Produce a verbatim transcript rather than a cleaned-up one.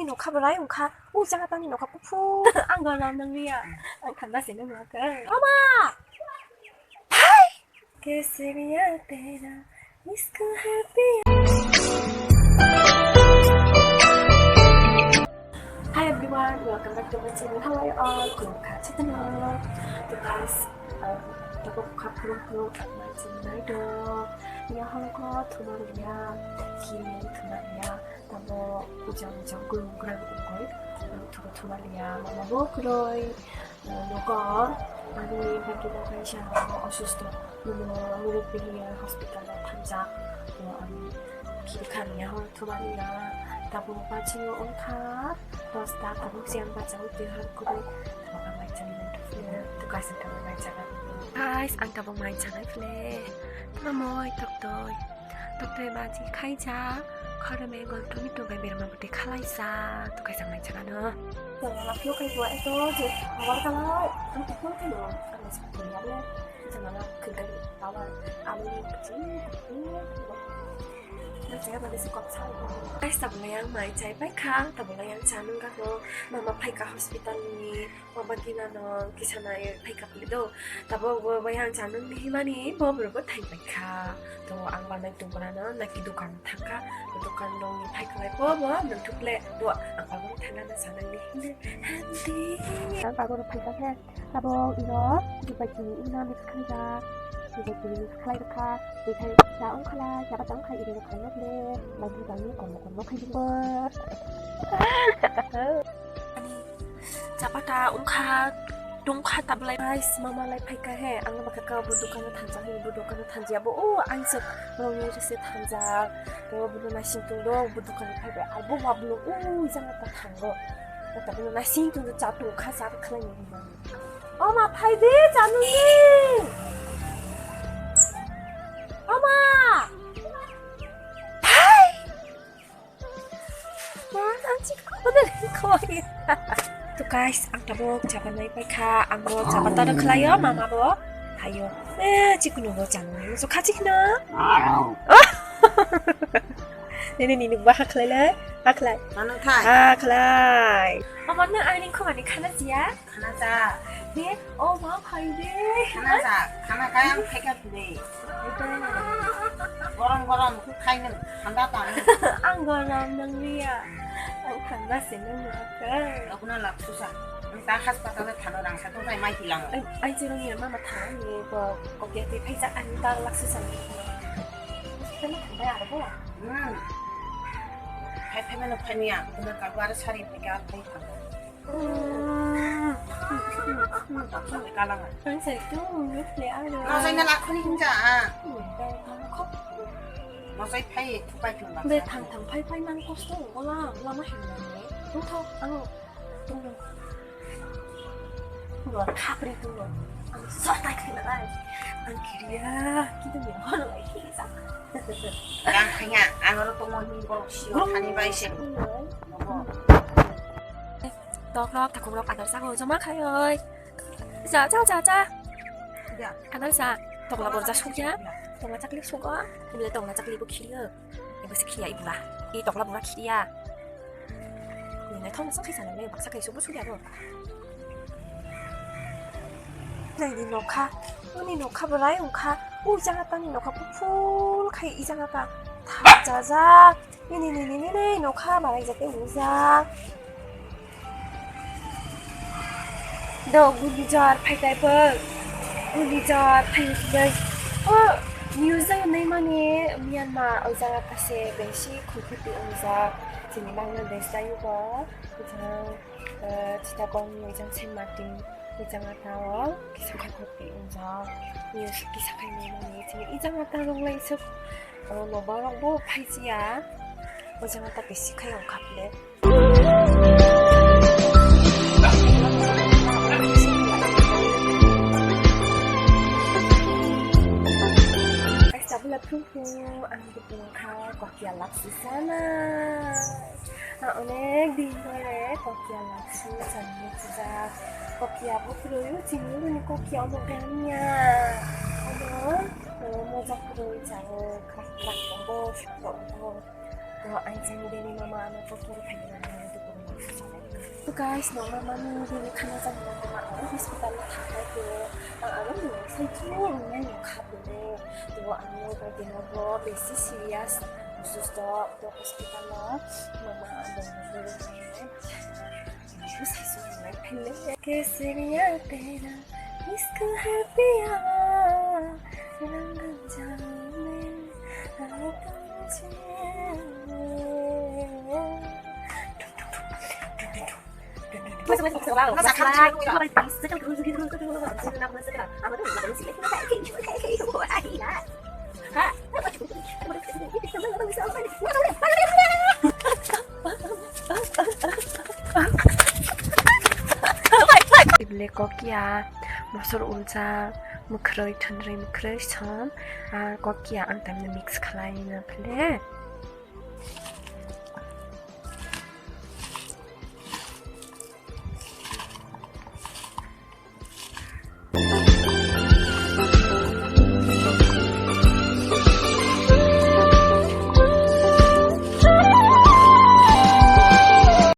Nokha belai wngkha, o jaga tangni nokha kuphur. Ang gana nang liya. Ang thanda se nang lakha. Mama! Hai! Kaise bhi yaar tera, isko hai pyar. Hi everyone, welcome back to my channel. How are you all? Khulumkha channel. So guys, um, tabuk kha phuru phuru my channel nai do. Ya holo ko thuma ya, kini thuma ya. Tamo ujang ujang gurung gurang ungoi, ang thuma thuma liya, mama bo kwrwi, eh, nogo, ani bagwi no kaisa osusto, murubbi hospital o thangjak, to ang khiri kha liya, hor thuma liya, tamo bachio wngkha dosta, tabuk se ang bachao twi har kwrwi, tamo ang mai chani nang thukle, to kaisa tamo mai chana. Guys, ang tabuk mai chanai phle, tamo moi tok toi. Tokte baji khaijak, khorome goltoni tongbai berma bwtwi khalaijak, to kaisa mai chakano. Jangala phiyok khai bo eto je power kala, ang tong khai no, ang se phuya le, jangala khwdai power, amni bwtwi, bwtwi, bwtwi. Guys, tabulai ang mai chai paikha, tabulai ang cha nungkha no, mama phaikha hospital ni. Mama kina no kisa nai phai kha pili do. Tabok bo bai ang chanung ni himani bo borok bo thai pai kha. To ang banai tongmani no naki dukan thangkha. Dukan rok ni phai khlai bo bo nangthuk le do ang abo thangna na sanang ni himne. Handi. Ang abo phai kha he. Tabok ino dubai chini ino mix khlai kha. Dubai chini mix khlai kha. Dubai cha ong khala, cha ba cha ong khala ire khlai nok le. Bai dubai ni kom kom no khai bo. Ani chapata wngkha, tongkha tabulai guys, mama lai phaikha he, ang bakha ka bo dukano thansa he, bo dukano thansa bo, o angsok rongni rese thansa, to bo naising tong do, bo dukano phaibai, abo wablo, o jang ta thango, o tablo naising tong do, cha tongkha, cha khlai ni mama. O ma phai de, cha nung de. O ma. Phai. To guys, ang tabuk chaba nai paikha, ang bo chaba taro khlaio, mama bo hayo. Eh, chikunu bo chang nai, so kha chikna. Nini nini ba hakhlai lai, hakhlai. Manung thai. Hakhlai. Mama nang ani khomani khana jiya. Khana cha. De, o ma phai de. Khana cha, khana kaya ang phaikha phunui. Gorom gorom khainung thanda tang. Ang gorom nang liya. Ang thanda se nang liya. Abuna lak susa. Ang ta hospital e thano rang sa tong sai mai tilang. Ai, ai, chirung ya mama thang ni ko, ko ke ti phaisa ani ta lak susa ni. Tama thanda ya bo. Hmm. Phai phai mano phai niya. Kuna kabu ar sari phai ka phai thang. Ang sai tu ngut le aro. Masai na lakhoni hinja, ah. Masai phai, thupai thung ba. Be thang thang phai phai nang kosto, wala, lama hinna ne. Tungthok, ang tungno. Wala khapri tungno. Ang sotai khaina lai. Ang kiriya, kita ni hono lai kiri sa. Yang khanya, ang ro tungmo ni borok sio thani bai se. Nogo. Tokrok, thakukrok adar sa ho, joma khai oi. Ja, ja, ja, ja. Ya. Adar sa, tokla borja sukya. Ya. Tokla chakli suko. Ibile tokla chakli bo khiriyo. Ibo se khiya ibula. I tokla bura khiya. Ni nai thong sa khaisa nang ne, baksa khaisa bo sukya bo. Nai di nokha. Uni nokha belai wngkha. O jaga tani nokha kuphur khai i jaga ta. Thajajak. Nini, nini, nini, nokha malai jate ujak. Do, guni jar phai tai pal. Guni jar phai tai. O, news jai nai mani Myanmar o jaga kase besi khulkhuti ujak. Chini Bangladesh jai ugo. Ujak, eh, Chittagong ni ujak Saint Martin. Ujak ata o kisa khulkhuti ujak. News kisa khai nai mani. Chini ujak ata rong lai suk. Oro no borok bo phai siya. O jaga ta bisi khai wngkha ple. Kaisa bwla phung phung ang bwkha kokia laksi sana. A onek din pore kokia laksi sana sijak. Kokia bo kwrwi o chini uni kokia omo gania. Omo, omo mojak kwrwi chao. Krak krak tongo, krak tongo. To, ang chini bini mama ano kotor khaina nangya, to, Guys, no mama ni bini khana jani no mama ang hospital o thangbai ko. Ang aro ni sai chu nai no kha bole. To ang no bai dino bo besi serious. Susto to hospital o mama ang no. Sai chu nai phele. Keseriya tera isko hai piya. Rang jane. Ible kokia, mosor ulcha, mwkhwrwi, thwnrwi, mwkhwrwi, som, ah, kokia ang tamni mix khlai na phile.